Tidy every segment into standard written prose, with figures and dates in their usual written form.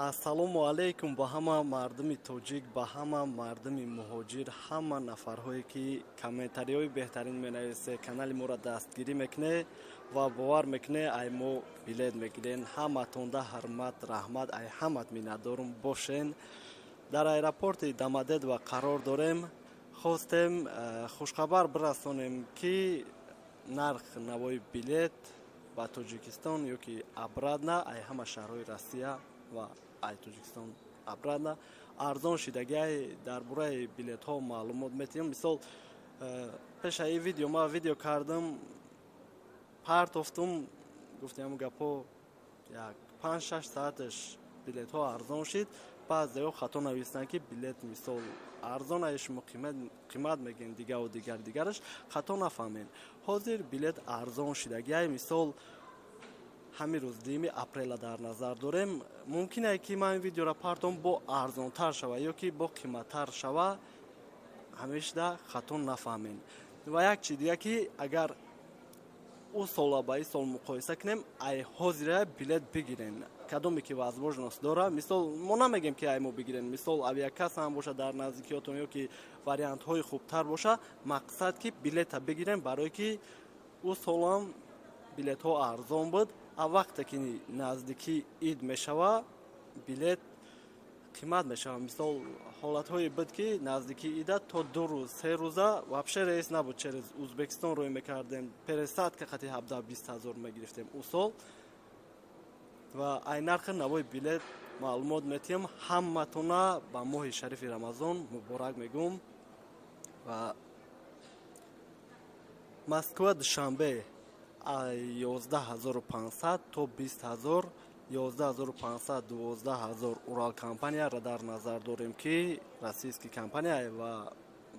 Ассалому алайкум ба ҳама мардуми тоҷик, ба ҳама мардуми муҳоҷир, ҳама нафарҳое, ки комментариҳои беҳтарин менависе, канали моро дастгирӣ мекуне ва бовар мекуне, ай мо билет мегирен. Ҳаматонда ҳурмат, раҳмат, ай ҳамат миннатдорум. Бошен. Дар аэропорти Домодедово қарор дорем. Хостем хушхабар бирасонем, ки нарх навои билет ба Тоҷикистон ё ки обратно ай ҳама шаҳрҳои Россия ва ай Тоҷикистон обратно арзон шидагиай. Дар бораи билетҳо маълумот метиҳем. Мисол, пешаи видео ма видео кардам, партофтум, гуфтем гапҳо, як 5-6 сааташ билетҳо арзон шид. Баъзеҳо хато нависанд, ки билет, мисол, арзон ай, шумо қимат мегӯем, дигаву дигар дигараш. Хато нафаҳмем, ҳозир билет арзон шидагиай. Мисол, ҳамин рӯз 2 апрела дар назар дорем. Мумкин ае, ки ман видеоро партом, бо арзонтар шава ё ки бо қиматтар шава. Ҳамешда хато нафаҳмем. Ва як чи дига, ки агар ӯ сола ба ин сол муқоиса кунем, ай ҳозира билет бигирен, кадоме ки возможность дора. Мисол, мо намегем, ки ай мо бигирен. Мисол, авиакасса ҳам боша дар наздикиётон ё ки вариантҳои хубтар боша. Мақсад, ки билета бигирем, барое ки ӯ солам билетҳо арзон буд, а вақте ки наздикии ид мешава, билет қимат мешава. Мисол, ҳолатҳое буд, ки наздикии ида то 2 рӯз, 3 рӯза вообще рейс набуд, через Узбекистон рӯй мекардем, пересадка қати 17-20 ҳазор мегирифтем ӯ сол. Ва ай нархи навои билет маълумот метиҳем. Ҳаматона ба моҳи шарифи Рамазон муборак мегӯм. Ва Москва Душанбе 11 500 то 20 000, 11 500, 12 000. Урал компанияро дар назар дорем, ки российский компания ва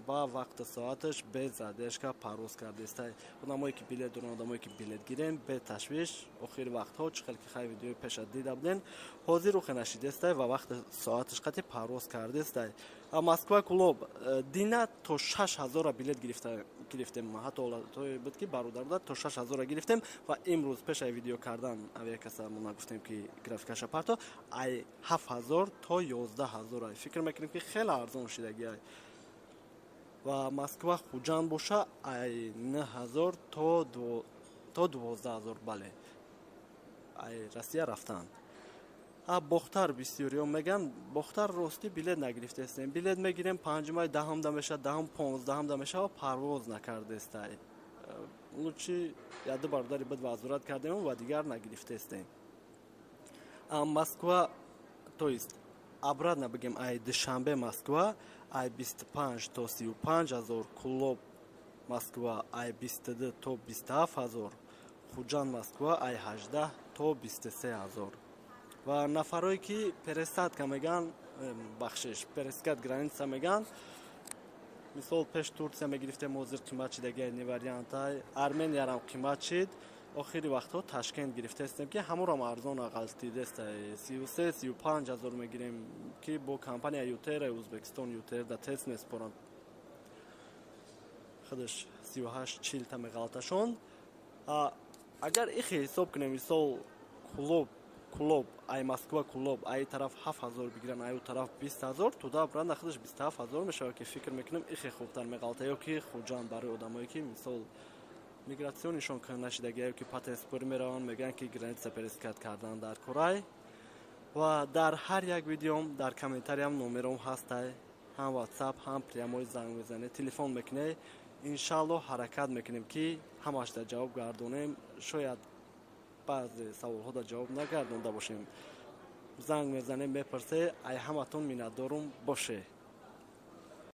ба вақту соаташ без задержка парвоз кардеста. Одамое, ки билет доранд, одамое, ки билет гирем, беташвиш. Охири вақтҳо чӣ хел ки хай видеои пеша дида буден, ҳозир ухе нашидестай ва вақти соаташ қати парвоз кардестай. Москва Кулоб дина то 6000-а билет гирифтем. Ҳатто ҳолатҳое буд, ки бародарда то 6000-а гирифтем. Ва имрӯз пешаи видео кардан авиакасса мо нагуфтем, ки графикаша парто, ай 7000 то 11 000. Фикр мекунем, ки хеле арзон шидагиай. Ва Москва Хуҷанд боша ай 9000 то 12 000. Бале, ай Россия рафтан. А Бохтар бисёриё меган. Бохтар, ростӣ, билет нагирифтаестем. Билет мегирем, панҷумай даҳумда мешавад, даҳум, 15-умда мешавад, парвоз накардестай. Лучше яду бародари буд, возврат кардем ва дигар нагирифтаестем. Москва, то есть обратно бигем, ай Душанбе Москва ай 25 то 35 000, Кулоб Москва ай 22 то 27 000, Хуҷанд Москва ай 18 то 23 000. Ва нафарое, ки пересадка меган, бахшиш, пересекать граница меган, мисол, пеш Турция мегирифтем, ҳозир қимат шидагиай, не вариантай. Армениярам қимат шид. Охири вақтҳо Ташкент гирифтаестем, ки ҳамонам арзон ғалтидеста, 33, 35 000 мегирем, ки бо компания ЮТР, Узбекистон ЮТР да тест месупоранд, худаш 38, 40-та меғалташон. Агар ихе ҳисоб кунем, мисол, Кулоб ай Москва Кулоб ай тараф 7000 бигиран, ай ӯ тараф 20 000, туда обратно худаш 27 000 мешавад, ки фикр мекунем, ихе хубтар меғалта. Ё ки Хуҷанд, барои одамое, ки, мисол, миграционишон нашидагиаю, ки патентспорӣ мераванд, мегӯянд, ки граница пересекать кардан дар корай. Ва дар ҳар як видеом дар комментариям номером ҳастай, ҳам Ватсап, ҳам прямой. Занг мезанед, телефон мекунед, иншаллоҳ, ҳаракат мекунем, ки ҳамашда ҷавоб гардонем. Шояд баъзе саволҳода ҷавоб нагардонда бошем, занг мезанем, мепурсе. Ай ҳаматон миннатдорум, боше.